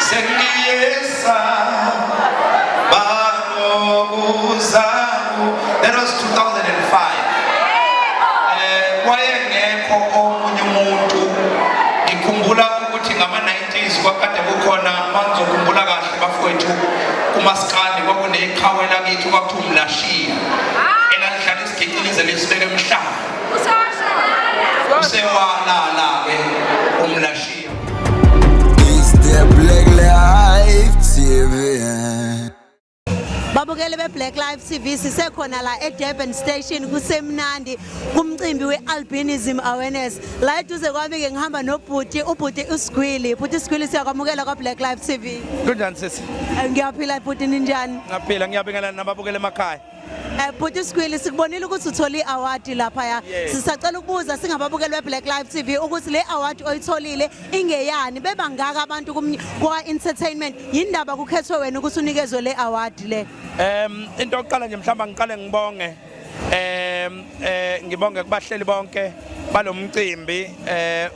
Sengiyesaba nokuzaku. That was 2005. Wayengekho omunye umuntu. Ngikhumbula ukuthi ngama-90s kwakade kukhona, mangizokhumbula kahle bafowethu, kumaskandi kwakuneqhawe lakithi, kwakuthiwa uMlashiya, elalihlala isigici lize lisibeke emhlaba. Usewalala-ke uMlashiya. It's the Black Life TV. Babukele be-Black Life TV, sisekhona la e-Durban Station, kusemnandi kumcimbi we-albinism awareness. La eduze kwami-ke ngihamba nobhuti, ubhuti uSigwili. Bhuti Sigwili, siyakwamukela kwa-Black Life TV. Kunjani, sisi? Ngiyaphila bhuti, ninjani? Ngaphila, ngiyabingelana nababukela emakhaya. Bhuti Sigwili, sikubonile ukuthi uthole i-award laphaya. Yes. Sisacela ukubuza singababukeli be-Black Life TV ukuthi le award oyitholile ingeyani? Bebangaka abantu kwa-entertainment, yindaba kukhethwe wena ukuthi unikezwe le award le? Into yokuqala nje, mhlawumbe ngiqale ngibonge ngibonge kubahleli bonke balomcimbi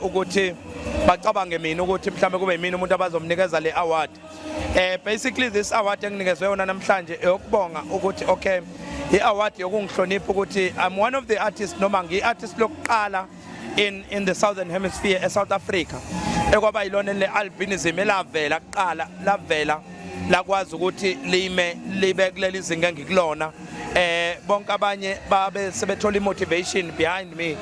ukuthi bacabange mina ukuthi mhlawumbe kube yimina umuntu abazomnikeza le award. Basically this award enginikezwe yona namhlanje eyokubonga ukuthi, okay, i-award yokungihlonipha ukuthi I'm one of the artists, noma ngiyi-artist lokuqala in the Southern Hemisphere, eSouth Africa, ekwaba yilona le albinism elavela kuqala, lavela lakwazi ukuthi lime libe kuleli zinga engikulona. Bonke abanye babe sebethola motivation behind me.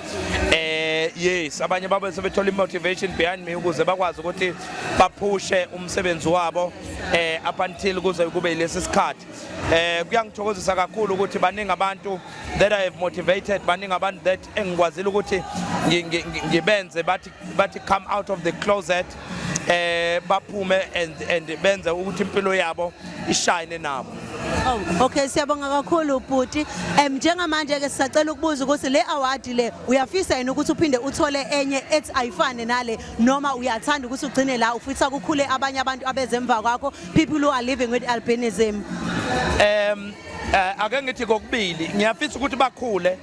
Yes, abanye babe sebethola motivation behind me ukuze bakwazi ukuthi baphushe umsebenzi wabo up until kuze kube lesi sikhathi. Kuyangithokozisa kakhulu ukuthi baningi abantu that I have motivated, baningi abantu that engikwazile ukuthi ngibenze bathi come out of the closet, baphume and benze ukuthi impilo yabo ishine nabo. Oh, okay, siyabonga kakhulu bhuti. Njengamanje ke sisacela ukubuza ukuthi le award le uyafisa yini ukuthi uphinde uthole enye ethi ayifane nale, noma uyathanda ukuthi ugcine la, ufisa kukhule abanye abantu abezemva kwakho, people who are living with albinism? Ake ngithi kokubili, ngiyafisa ukuthi bakhule,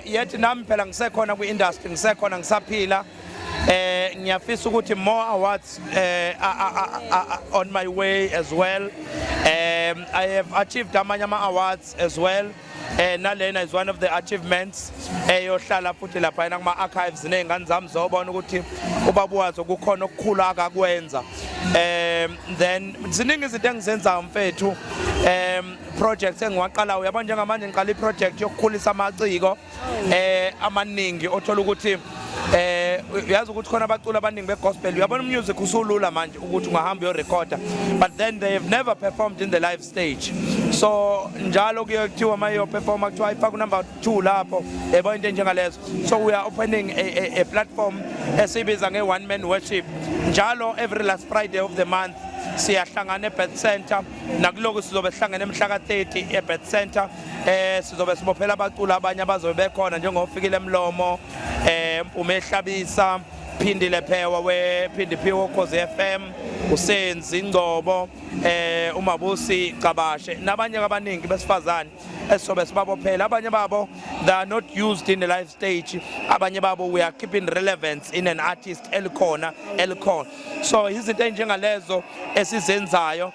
yethi nami phela ngisekhona kwi-industry, ngisekhona, ngisaphila. Ngiyafisa ukuthi more awards are on my way as well. I have achieved amanye ama awards as well. Nalena is one of the achievements eyohlala futhi lapha kuma archives, nezingane zami zobona ukuthi ubaba wazo kukhona okukhulu akakwenza. Then ziningi izinto engizenzayo mfethu, projects engiwaqalayo. Uyabona, njengamanje ngiqala i-project yokukhulisa amaciko amaningi, othola ukuthi uyazi ukuthi khona abaculi abaningi begospel. Uyabona, umusic usulula manje ukuthi ungahamba uyorecorda, but then they have never performed in the live stage. So njalo kuye kuthiwa uma iyoperforma kuthiwa ifake unumber 2 lapho, yebo, into enjengalezo. So we are opening a platform esiyibiza nge-one man worship. Njalo every last Friday of the month siyahlangana eBeth Center. Nakuloku sizobe sihlangene emhla ka-30 eBeth Center. Sizobe sibophela abaculi abanye abazobe bekhona, njengoFikile Mlomo, Mpume Hlabisa, Phindile Phewa wephindi Phiwo Khozi FM, uSenzi Ngcobo, uMabusi Cabashe, nabanye abaningi besifazane esizobe sibabophela. Abanye babo, they are not used in the live stage. Abanye babo, we are keeping relevance in an artist elikhona elikhona. So izinto enjengalezo esizenzayo,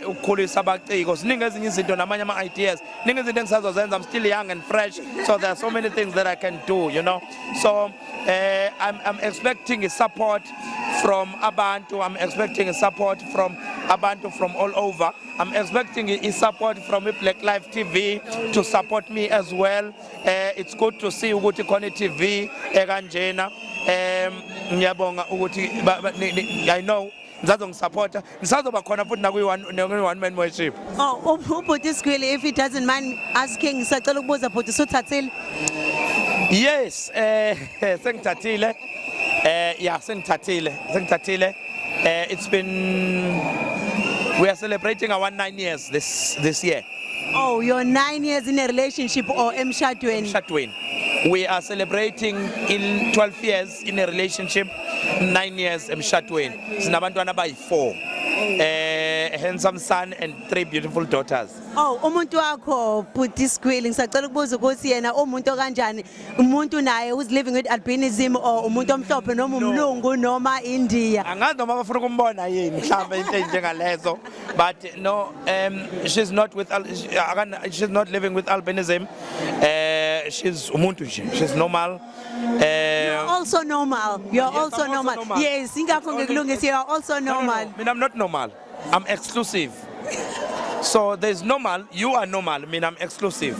ukukhulisa abaciko. Ziningi ezinye izinto namanye ama ideas, ningi izinto engisazozenza. I'm still young and fresh, so there are so many things that I can do. So I'm expecting a support from abantu. I'm expecting a support from abantu from all over. I'm expecting a support from Black Life TV to support me as well. It's good to see ukuthi khona i-TV ekanjena. Ngiyabonga ukuthi I know ngisazongisupporta, ngisazoba khona futhi nakuyi one man worship. Oh, ubhuti Sigwili, if he doesn't mind asking, ngisacela ukubuza bhuti, usuthathile? Yes, sengithathile. Yeah, sengithathile, sengithathile. It's been we are celebrating our 9 years this year. Oh, you're 9 years in a relationship or emshadweni? Emshadweni. We are celebrating in 12 years in a relationship, 9 years emshadweni. Sinabantwana abayi4. Handsome son and three beautiful daughters. Oh, umuntu wakho Bhuti Sgwili, ngisacela ukubuza ukuthi yena umuntu okanjani? Umuntu naye who's living with albinism or umuntu omhlophe noma umlungu noma India? Angazi noma bafuna ukumbona yini mhlawumbe into enjengalezo, but no, she's not with she's not living with albinism. She's umuntu nje, she's normal. Also normal. You're Yes, also I'm also normal. normal. Yes, ingakho ngikulungisa, you are also No, normal. no. Mina, I'm not normal. I'm exclusive. So there's normal, you are normal, mina I'm exclusive.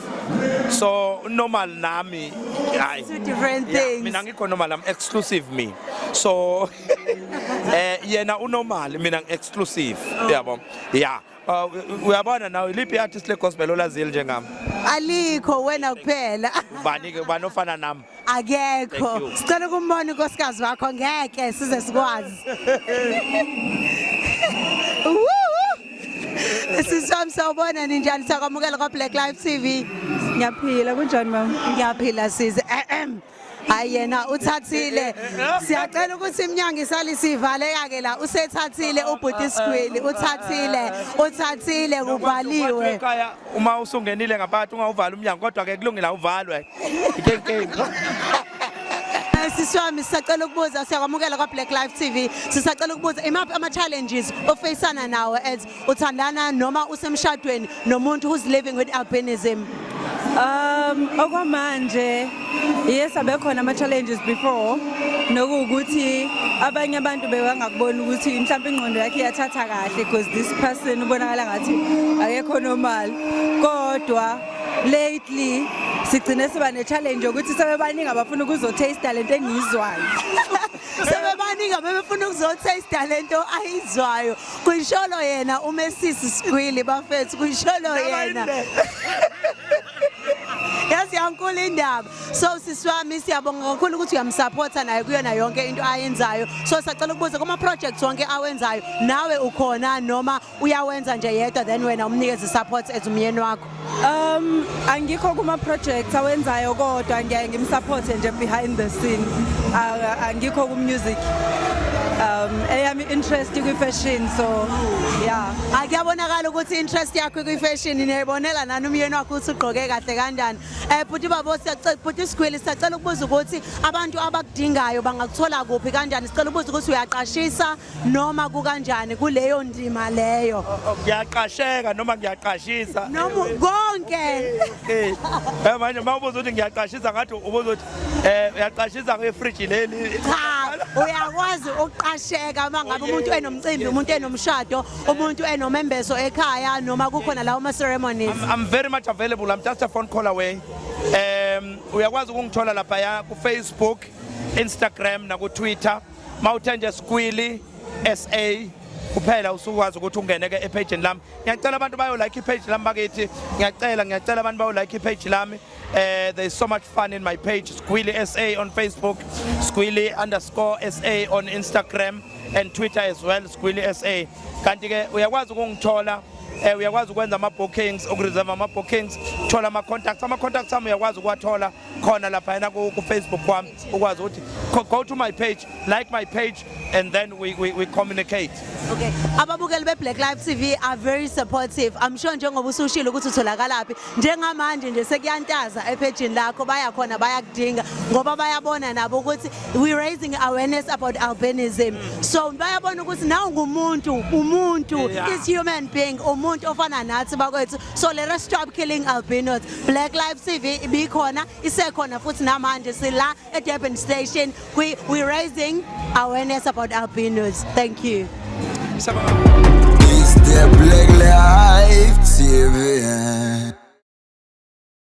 So normal nami hayi. Two different Yeah, things. mina ngikho normal, I'm exclusive me. So yena unormal, mina exclusive. Yabo. Yeah. Uyabona nawe, liphi artist le gospel olazile njengami? Alikho, wena kuphela. Ubani ke, ubani ofana nami? Akekho. Thank you. Sicela ukumbona unkosikazi wakho, ngeke size sikwazi. Woo! Sisi wami, sawubona, ninjani? Siyakwamukela kwa Black Life TV. Ngiyaphila, kunjani mama? Ngiyaphila sisi. Ehem. Hayi, yena uthathile. Siyacela ukuthi iminyango isale sivaleka ke la. Usethathile ubhuti Sgwili, uthathile. Uthathile, kuvaliwe. Ekhaya uma usungenile ngaphakathi ungawuvala umnyango, kodwa ke kulungile, awuvalwe. Inkinga. Sisi wami, sisacela ukubuza, siyakwamukela kwa Black Life TV. Sisacela ukubuza, imaphi ama challenges ofacana nawo as uthandana noma usemshadweni nomuntu who's living with albinism? Okwamanje yes, abekhona ama challenges before, nokuwukuthi abanye abantu bebangakubona ukuthi mhlawumbe ingqondo yakhe iyathatha kahle because this person ubonakala ngathi akekho normal, kodwa lately sigcine siba ne-challenge yokuthi sebebaningi abafuna ukuzotaste lento engiyizwayo. Sebebaningi abebefuna ukuzotaste lento ayizwayo. Kuyisholo yena uMesisi Sgwili, bafethu, kuyisholo yena. Yazi, yankulu indaba. So sisi wami, siyabonga kakhulu ukuthi uyamsupporta naye kuyona yonke into ayenzayo. So sacela ukubuza, kuma projects wonke awenzayo nawe ukhona noma uyawenza nje yedwa, then wena umnikeze support as umyeni wakho? Angikho kuma projects awenzayo, kodwa ngiyaye ngimsupport nje behind the scene. Angikho ku music. Eyami interest kwi fashion, so yeah. Akuyabonakala ukuthi interest yakho kwi-fashion, niyayibonela nani umyeni wakho ukuthi ugqoke kahle kanjani. Bhuti babo, siyacela, bhuti Sigwili, siyacela ukubuza ukuthi abantu abakudingayo bangakuthola kuphi, kanjani? Sicela ukubuza ukuthi uyaqashisa noma kukanjani kuleyo ndima leyo? Ngiyaqasheka noma ngiyaqashisa? Noma konke. Okay. Manje mawubuza ukuthi ngiyaqashisa, ngathi ubuza ukuthi uyaqashisa ngefridge leli. Cha, uyakwazi ukuqasheka uma ngabe umuntu enomcimbi, umuntu enomshado, umuntu enomembeso ekhaya noma kukhona lawo ma ceremonies? I'm very much available. I'm just a phone call away. Uyakwazi ukungithola lapha ku Facebook, Instagram na ku Twitter. Mawuthe nje Sgwili SA kuphela, usukwazi ukuthi ungene ke epage lami. Ngiyacela abantu bayo like ipage lami bakithi. Ngiyacela, ngiyacela abantu bayo like ipage lami. There's so much fun in my page, Sgwili SA on Facebook, Sgwili_SA on Instagram and Twitter as well, Sgwili SA. Kanti ke uyakwazi ukungithola, uyakwazi ukwenza ama bookings, ukureserve ama bookings, thola ama contacts. Ama contacts ami uyakwazi ukuwathola khona lapha yena ku Facebook kwami. Ukwazi ukuthi go to my page, like my page and then we communicate. Okay, ababukeli be-Black Life TV are very supportive. I'm sure njengoba usushilo ukuthi utholakalaphi. Njengamanje nje sekuyantaza ephejini lakho, bayakhona bayakudinga ngoba bayabona nabo ukuthi we raising awareness about albinism. So bayabona ukuthi nawu ngumuntu, umuntu is human being, umuntu ofana nathi bakwethu. So let us stop killing albinos. Black Life TV ibikhona, isekhona futhi namanje sila eDurban Station. We raising awareness about albinos. Thank you. Siyabonga. It's the Black Life.